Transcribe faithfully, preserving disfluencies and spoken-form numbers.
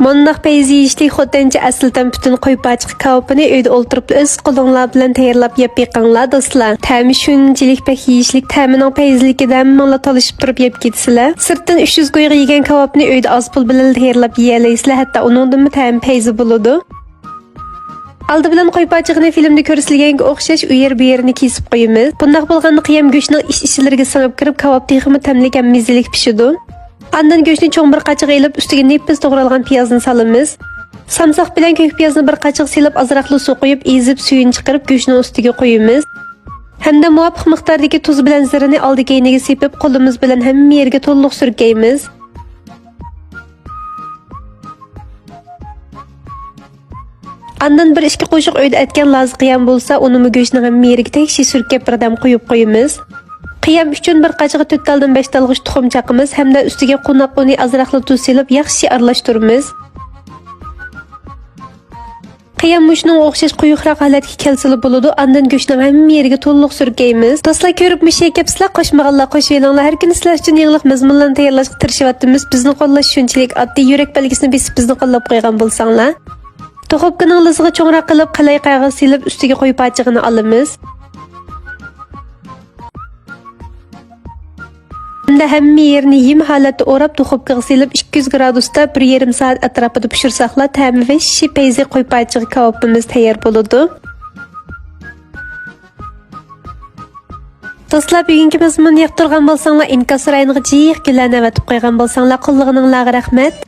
مۇنداق پەيزى يېيىشلىك خوتەنچە ئەسلىتەن پۈتۈن قوي پاچىقى كاۋىپىنى ئۆيدە ئولتۇرۇپ ئۆز قولۇڭلار بىلەن تەييارلاپ يەپ بېقىڭلار، دوستلار. تەمى شۇنچىلىك بەك يېيىشلىك، تەمىنىڭ پەيزىلىكىدە ھەممىڭلار تالىشىپ تۇرۇپ يەپ كېتىسىلەر. سىرتتىن ئۈچ يۈز گويغا يېگەن كاۋاپنى ئۆيدە ئاز پۇل بىلەن تەييارلاپ يېيەلەيسىلەر، ھەتتا ئۇنىڭدىنمۇ تەمى پەيزى بولىدۇ. ئالدى بىلەن قوي پاچىقىنى فىلىمدا كۆرسىتىلگەنگە ئوخشاش ئۇ يەر بۇ يېرىنى كېسىپ قويىمىز. بۇنداق بولغاندا قىيام گۆشنىڭ ئىچ-ئىچلىرىگە سىڭىپ كىرىپ، كاۋاپ تېخىمۇ تەملىك ھەم مېزىلىك پىشىدۇ. ئاندىن گۆشنى چوڭ بىر قاچىغا ئېلىپ، ئۈستىگە نېپىز توغرالغان پىيازنى سالىمىز. سامساق بىلەن كۆك پىيازنى بىر قاچىغا سېلىپ، ئازراقلا سۇ قۇيۇپ، ئېزىپ سۈيىنى چىقىرىپ، گۆشنىڭ ئۈستىگە قويىمىز. ھەمدە مۇۋاپىق مىقداردىكى تۇز بىلەن زىرىنى ئالدى كەينىگە سېپىپ، قولىمىز بىلەن ھەممە يېرىگە تولۇق سۈركەيمىز. ئاندىن بىر ئىككى قوشۇق ئۆيدە ئەتكەن لازا قىيام بولسا، ئۇنىمۇ گۆشنىڭ ھەممە يېرىگە تەكشى سۈركەپ بىردەم قويۇپ قويىمىز. قىيام ئۈچۈن بىر قاچىغا تۆت تالدىن بەش تالغۇچە تۇخۇم چاقىمىز ھەمدە ئۈستىگە قوناق ئۇنى ئازراقلا تۇز سېلىپ ياخشى ئارىلاشتۇرىمىز. قىيام مۇشۇنىڭغا ئوخشاش قويۇقراق ھالەتكە كەلسىلا بولىدۇ، ئاندىن گۆشنىڭ ھەممە يېرىگە تولۇق سۈركەيمىز. دوستلار، كۆرۈپ مۇشۇ يەرگە كەپسىلەر، قوشمىغانلار قوشۇۋېلىڭلار. ھەر كۈنى سىلەر ئۈچۈن يېڭىلىق مەزمۇنلارنى تەييارلاشقا تىرىشىۋاتىمىز. بىزنى قوللاش شۇنچىلىك ئاددىي، يۈرەك بەلگىسىنى بېسىپ بىزنى قوللاپ قويغان بولساڭلار. دۇخوپكىنىڭ لىزىغا چوڭراق قىلىپ، قەلەي قەغەز سېلىپ، ئۈستىگە قوي پاچىقىنى ئالىمىز. ھەمدە ھەممە يېرىنى يىم ھالەتتە ئوراپ، دۇخوپكىغا سېلىپ، ئىككى يۈز گرادۇستا بىر يېرىم سائەت ئەتراپىدا پىشۇرساقلا، تەمى ۋەھشىي پەيزى قوي پاچىقى كاۋاپىمىز تەييار بولىدۇ. دوستلار، بۈگۈنكى مەزمۇننى ياقتۇرغان بولساڭلار، ئىنكاس رايونىغا جىق گۈللەرنى ئەۋەتىپ قويغان بولساڭلار، قوللىغىنىڭلارغا رەھمەت.